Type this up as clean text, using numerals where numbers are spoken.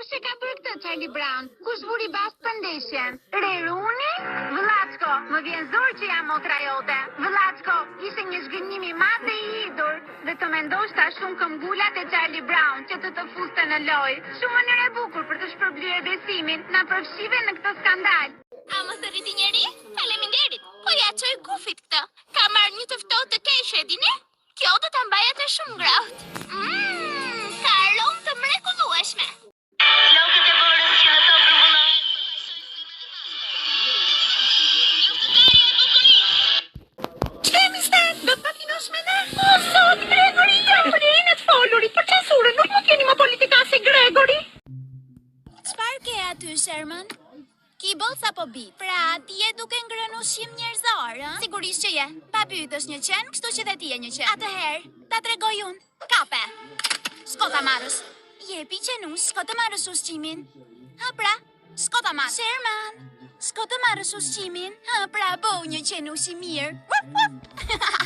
Kush e ka bërë këtë, Charlie Brown? Kush vuri bast për ndeshjen? Reruni? Vëllaçko, më vjen zor që jam motra jote. Vëllaçko, ishe një zhgënjim i madh dhe i hidhur. Dhe të mendosh sa shumë këmbgula te Charlie Brown që të të fuste në lojë. Shumë mënyrë e bukur për të shpërblyer besimin, na përfshive në këtë skandal. A më thërriti njeri? Faleminderit. Po ia çoj Gufit këtë. Ka marrë një të ftohtë të keqe, e dini? Kjo do ta mbajë atë shumë ngrohtë. Mmm, ka aromë të mrekullueshme. Flokët e borës që në tokë grumbullohen përfaqësojnë frymën e mastër. Luftëtarja e bukurisë. Ç'ke mister? Do të patinosh me ne? O zot, Gregori, jo, për lirinë e të folurit, për censurën, nuk mund të jeni më politikan se Gregori. Çfarë ke aty, Sherman? Kibbles apo bit? Pra, ti je duke ngrënë ushqim njerëzor, ë? Sigurisht që je. Babi yt është një qen, kështu që dhe ti je një qen. Atëherë, ta tregoj unë. Kape. Shko ta marrësh. Jepi qenush, shko të marrësh ushqimin. Ha pra, shko ta marrësh. Sherman, shko të marrësh ushqimin. Ha pra, bëhu një qenush i mirë. Waf, waf.